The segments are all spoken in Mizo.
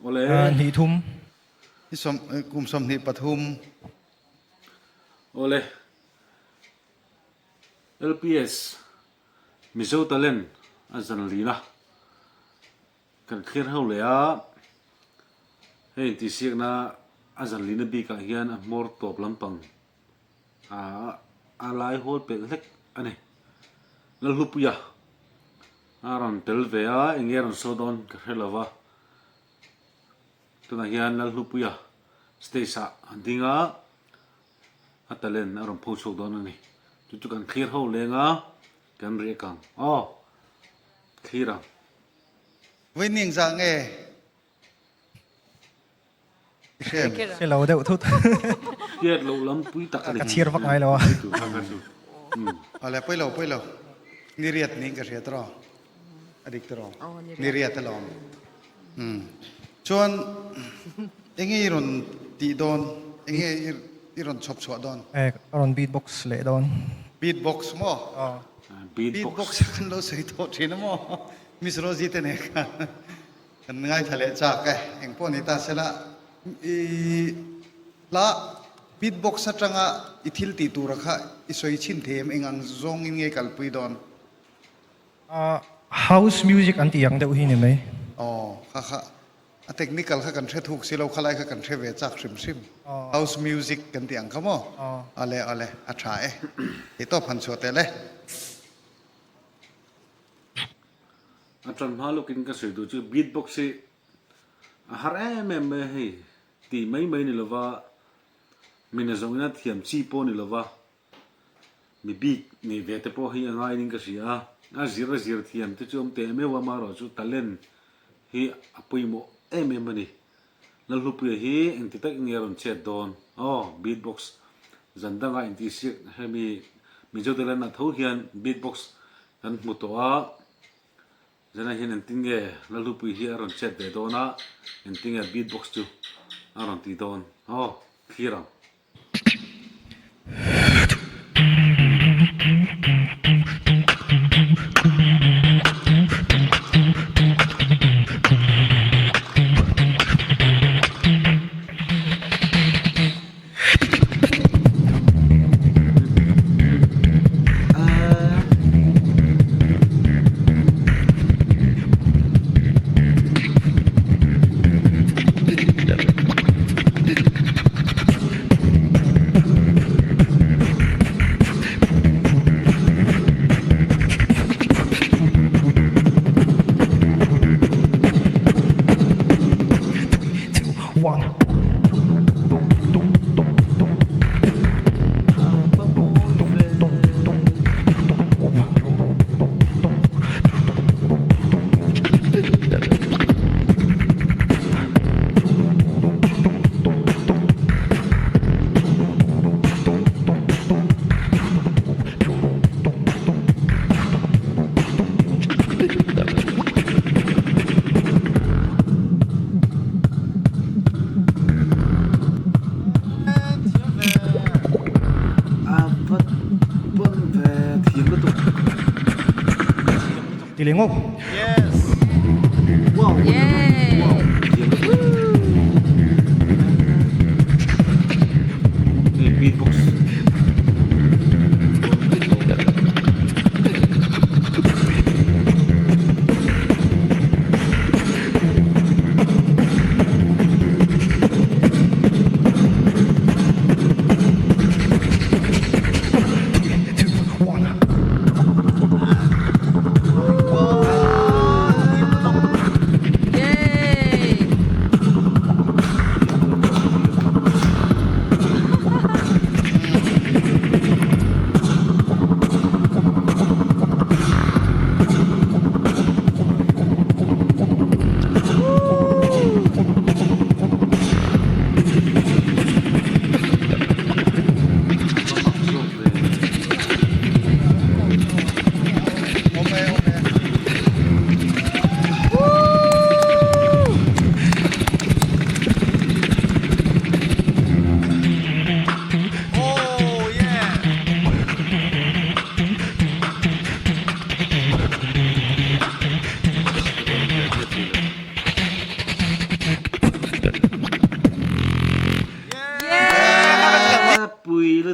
Awle. Hnih thum. I sawm kum 23. Awle. LPS Mizo Talent a zan lin a, kan thlir ho leh a, hei intihsiakna a zan lina bikah hian a hmawr tawp lampang a lai hawl pelh hlek a ni. Lalhlupuia a rawn tel ve a, eng nge a rawn sawi dawn ka hre lo va, tunah hian Lalhlupuia stage ah a ding a, a talent a rawn pho chhuak dawn a ni. Chu chu kan thlir ho leng a, kan riak ang. Aw, thlir ang. Vawiin zah nge i hre em? Hre lo deuh thut. Hriat loh lam pui tak a ni. Ka chhir vak ngai lo a. Awle, pawi lo, pawi lo. Ni riat niin ka hria tawh. A dik tawh. Ni riat alawm. Umm. Chuan enge i rawn tih dawn? Enge i rawn chhawp chhuah dawn? Eh, ka rawn beat box leh dawn. Beat box maw? Aw. Beat Beat box. box kan lo sawi tawh thin a maw? Miss Rosie te nen khan kan ngaithla leh chak e. Eng pawh ni ta sela i hla beat box atanga i thil tih tura kha i sawi chhin thei em? Eng ang zawngin nge kalpui dawn? House music an tih ang deuh hi ni mai. Aw, kha kha a technical kha kan hre thuk si lo, khalai kha kan hre ve chak hrim hrim. House music kan tih ang kha maw? Awle awle, a tha e. Hei tawp han chhuah tel e. A tan hma lawkin ka sawi duh chu beatbox hi a har em em mai a hei, tih mai mai ni lova, mi nazawngin a thiam chi pawh ni lova, Mi bik nei ve te pawh hi a ngaiin ka hria a, a zir a zir thiam te chu awm teh meuh a, amaherawhchu talent hi a pawimawh em em a ni. Lalhlupuia hi engti tak nge a rawn chet dawn? Aw, beatbox zan dangah intihsiak hemi Mizo talent ah tho hian beatbox kan hmu tawh a, zanah hian engtin nge Lalhlupuia hi a rawn chet ve dawn a, engtin nge beatbox chu a rawn tih dawn? Aw, thlir ang. Ti leh ngawk.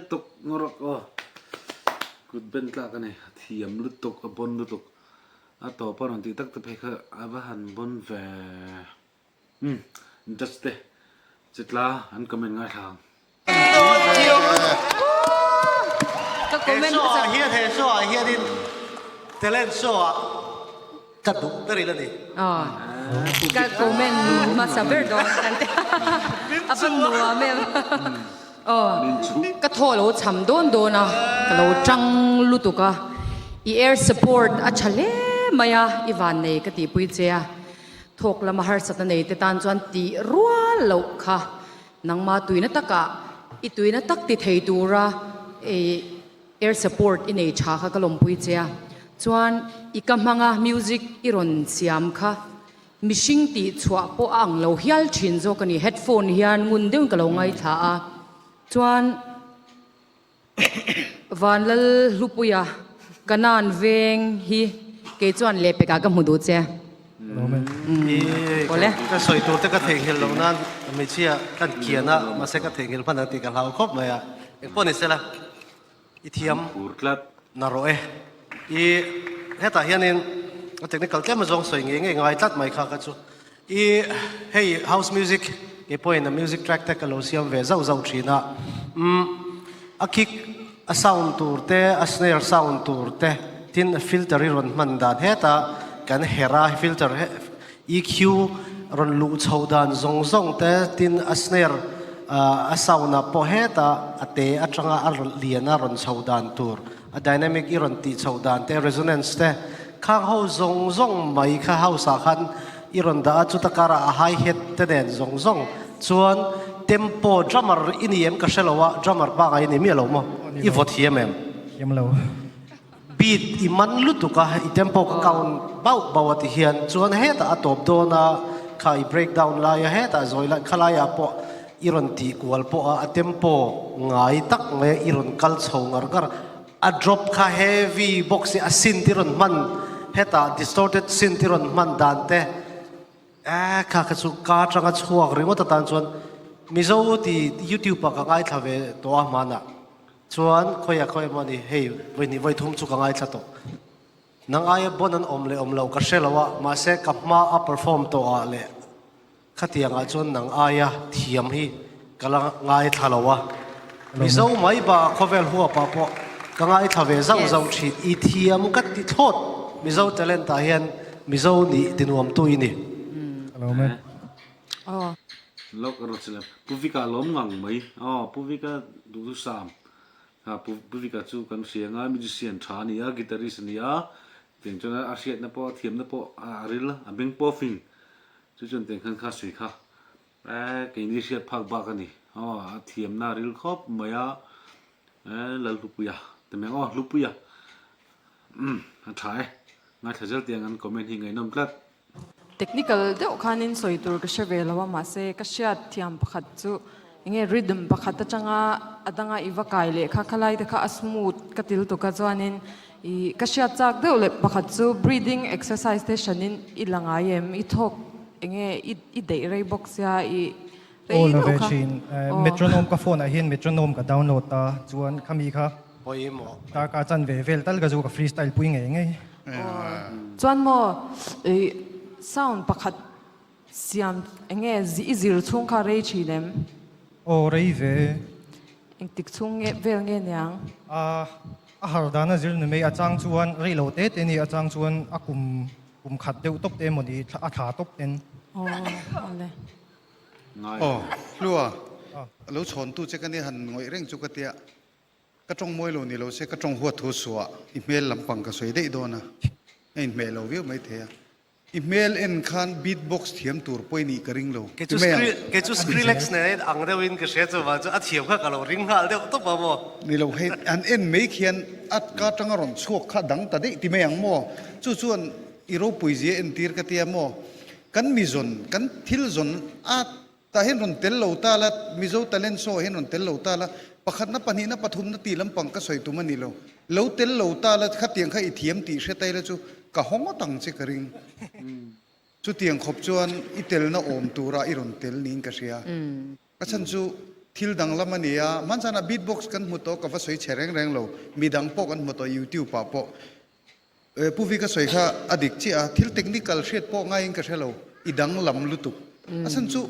lutuk ngawrh aw kut ben tlak a ni a thiam lutuk a bon lutuk a tawp a rawn tih tak te phei kha a va han bon ve umm judge te chitla an comment ngaithla ang. He show ah hian he show ah hianin talent show ah ka duh ber in a ni. Ka comment hmasa ber dawn kan ti a va nuam em. Ka thaw lo cham dawn dawn a ka lo tang lutuk a i air support a tha hle mai a i van nei ka tihpui che a thawk lama harsatna nei te tan chuan tih rual loh kha Nangma tuina takah i tuina tak ti thei tura i air support i nei tha kha ka lawmpui che a, chuan i ka hmanga music i rawn siam kha mihring tih chhuah pawh a ang lo hial thin zawk a ni, headphone hian ngun deuhin ka lo ngaithla a, chuan Vanlal Hlupuia Kanan veng hi kei chuan lehpekah ka hmu duh che. Awle. Ka sawi tur te ka theihnghilh loh nan hmeichhia ka kian a, mahse ka theihnghilh hman ang tih ka hlau khawp mai a. Engpawh ni sela i thiam na rawh e. I hetah hianin a technical tlem azawng sawi ngei ngei ngai tlat mai kha ka chu. I hei house music ke pawhin a music track te ka lo siam ve zauh zauh thin a, umm a kick a sound tur te a snare sound tur te tin a filter i rawn hman dan heta kan herh a filter EQ rawn luh chho dan zawng zawng te tin a snare a sound ah pawh heta a te atanga a lian a rawn chho dan tur a dynamic i rawn tih chhoh dan te, resonance te, khang ho zawng zawng mai kha house ah khan i rawn dah a, chuta karah a hi hat te nen zawng zawng chuan tempo drummer i ni em ka hre lo a, drummer pangai i ni miah lo maw? I vaw thiam em? Thiam lo. Beat i man lutuk a, i tempo ka count bauh bauh a ti hian chuan hetah a tawp dawn a, kha i break down lai a hetah zawi lai khalaiah pawh I rawn tih kual pawh a, a tempo ngai tak mai a, i rawn kal chho ngar ngar. A drop kha heavy bawk si, a synth i rawn hman hetah distorted synth i rawn hman dan te eh kha kha chu ka atanga chhuak ringawt atan chuan Mizo ti YouTube ah ka ngaithla ve tawh a hmanah chuan khawiah khawiah emaw ni hei vawihnih vawithum chu ka ngaithla tawh. Nang aia bon an awm leh awm lo ka hre lo a, mahse ka hma a perform tawh ah leh Khatiang ah chuan nang aia thiam hi ka la ngaithla lo a, Mizo mai ba khawvel huap ah pawh ka ngaithla ve zauh zauh thin, i thiam ka ti thlawt, Mizo talent ah hian Mizo nih ti nuam tu i ni. Lok erawh chu lem Pu Vika lawm ngang mai aw Pu Vika duhthusam kha Pu Vika chu kan hria nga musician tha a ni a guitarist a ni a tiang chuan a hriatna pawh a thiamna pawh a ril a beng pawh a fing Chu chuan tiang khan kha sawi kha eh keini hriat phak bak a ni aw a thiamna a ril khawp mai a eh Lalhlupuia ti mai ang aw Hlupuia umm a tha e ngaithla zel tiang an comment hi ngaihnawm tlat. Technical deuh khanin sawi tur ka hre ve lo a mahse ka hriat thiam pakhat chu enge rhythm pakhat atanga a danga i va kai leh kha khalai te kha a smooth ka til tuk a chuanin I ka hriat chak deuh leh pakhat chu breathing exercise te hranin i la ngai em? I thawk enge i i deih rei bawk sia i rei Aw la ve thin. Metronome ka phone ah hian metronome ka download a chuan khami kha Pawimawh. Darkar chan ve vel tal ka zu ka freestyle pui ngei ngei. Chuan maw i sound pakhat Siam enge i zir chhung kha rei thin em? Aw rei ve. Engtik chhung nge vel nge niang? A a har dan a zir ni mai a chang chuan rei lo te te ni a chang chuan a kum kum khat deuh tawp te emaw ni a thla tawp ten. Aw awle. Aw Hlua lo chhawntu che ka nia han ngawih reng chu ka tia. Ka tawng mawi lo ni lo se ka tawng huat thu suah i hmel lampang ka sawi daih dawn a, a inhmeh lo viau maithei a. I hmel en khan beat box thiam tur pawh i nih ka ring lo. Kei chu kei chu Skrillex nen a ang deuh in ka hria chuvang chu a thiam kha ka lo ring nghal deuh tawp a maw. Ni lo hei an en mai khian a ka atanga rawn chhuak kha dang ta daih ti mai ang maw? Chu chuan i ropui zia entir ka tia maw? Kan mi zawn kan thil zawn a Tah hian rawn tel lo ta la, Mizo talent show ah hian rawn tel lo ta la, pakhatna, pahnihna, pathumna tih lampang ka sawi tum a ni lo. Lo tel lo ta la, khatiang kha i thiam tih hre tai la chu ka haw ngawt ang che ka ring. Chutiang khawp chuan i telna awm tura i rawn tel niin ka hria. A chhan chu. Thil danglam a ni a, hmanzanah beatbox kan hmu tawh ka va sawi chhe reng reng lo, midang pawh kan hmu tawh youtube ah pawh. Pu Vika sawi kha a dik chiah a, thil technical hriat pawh ngaiin ka hre lo, i danglam lutuk. A chhan chu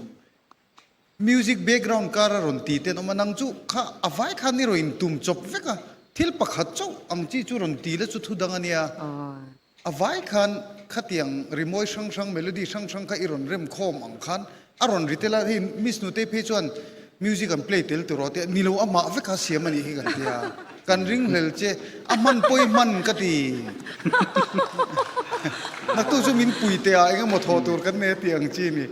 music background kar a rawn ti te an awm a, nang chu kha a vai khan i rawn intum chawp vek a, thil pakhat chauh ang chi chu rawn ti la chu thu dang a nia. A vai khan khatiang rimawi hrang hrang, melody hrang hrang kha i rawn rem khawm ang khan a rawn ri tel a, hei Miss Nutei phei chuan music an play tel tiraw tia, ni lo amah vek a siam a nih hi kan tia, kan ringhlel che, a hman pawi hman ka ti. Naktu chu min pui teh ah eng emaw thawh tur kan nei a tih ang chi ni,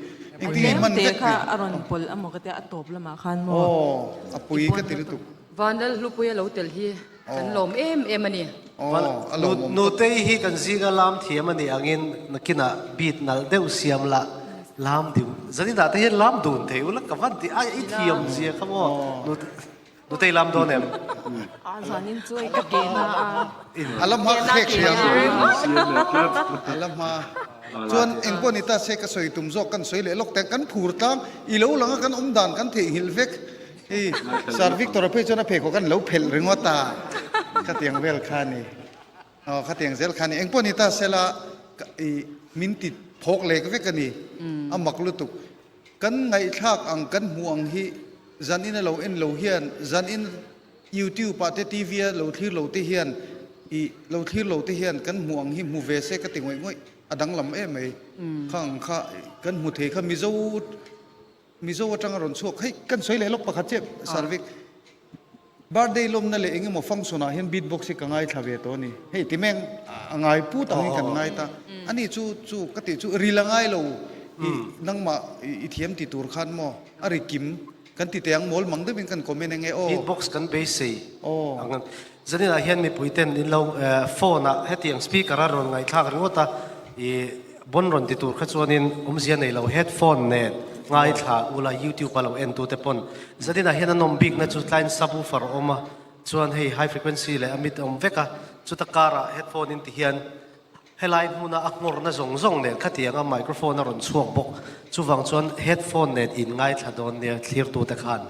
engtin nge hman vek Tlem te kha ni. a rawn pawlh amaw ka tia, a tawp lamah khan maw. Aw, a pui ka ti lutuk. Vanlal Hlupuia lo tel hi Kan lawm em em a ni. Nutei hi kan zinga lam thiam a nih angin nakinah beat nalh deuh siam lah lam deuh zaninah te hian lam dun thei ula ka van ti a i thiam zia kha maw Nutei lam dawn em? A zanin chu hei ka ke na a. A la hma khek hriam. A la hma. Chuan engpawh ni ta se ka sawi tum zawk kan sawi leh lawk teh kan phur tlang i lo lang a kan awm dan kan theihnghilh vek. Hei Sir Victor a phei chuan a pheikhawk an lo phelh ringawt a, khatiang vel kha a ni. Aw khatiang zel kha a ni. Engpawh ni ta sela i min ti phawk lek vek a ni. A mak lutuk. Kan ngaihthlak ang kan hmuh ang hi zan in a lo en lo hian zan in YouTube ah te TV a lo thlir lo te hian i lo thlir lo te hian kan hmuh ang hi hmu ve se ka ti ngawih ngawih. A danglam em mai. Khang kha kan hmu thei kha Mizo Mizo atanga rawn chhuak, hei kan sawi leh lawk pakhat chiah Sarvik, birthday lawmna leh eng emaw function ah hian beatbox hi ka ngaithla ve tawh a ni, hei ti meng a ngai put ang hi kan ngai ta, ani chu chu ka tih chu ril a ngai lo i nangmah i thiam ti tur khan maw a ri kim kan ti teh ang mawl mang deuhin kan comment eng e aw. Beatbox kan beisei ang zanin ah hian mipui ten in lo phone ah hetiang speaker a rawn ngaihthlak ringawt a i Bon rawn ti tur kha chuanin awmzia nei lo headphone nen ngaithla ula youtube a lo en tu te pawn zaninah hian a nawm bikna chu tlaiin subwoofer a awm a chuan hei high frequency leh a mid a awm vek a chuta karah headphone in ti hian helai hmuna a nghawrna zawng zawng nen khatianga microphone a rawn chhuak bawk chuvang chuan headphone nen in ngaithla dawn nia thlirtu te khan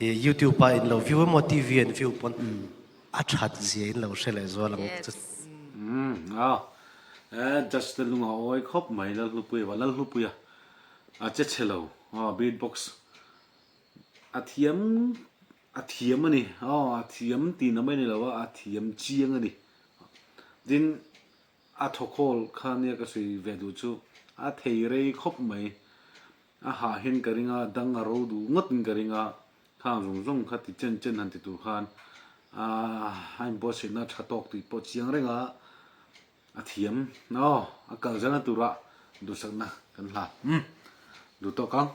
ih youtube a in lo view emaw TV an view pawn A that zia in lo hre leh zual ang chu. Umm a e judge te lung a awi khawp mai Lalhlupuia va Lalhlupuia a che chhe lo aw beat box a thiam a thiam a ni aw a thiam tih na mai a ni lo a a thiam chiang a ni tin a thawkhawl kha nia ka sawi ve duh chu a thei rei khawp mai A hahin ka ring a, dang a ro duh ngawtin ka ring a, khang zawng zawng kha ti chen chen han ti tur khan a inbuatsaihna tha tawk tih pawh chiang reng a, a thiam aw, a kal zelna tura duhsakna kan hlan. Umm, duh tawk ang.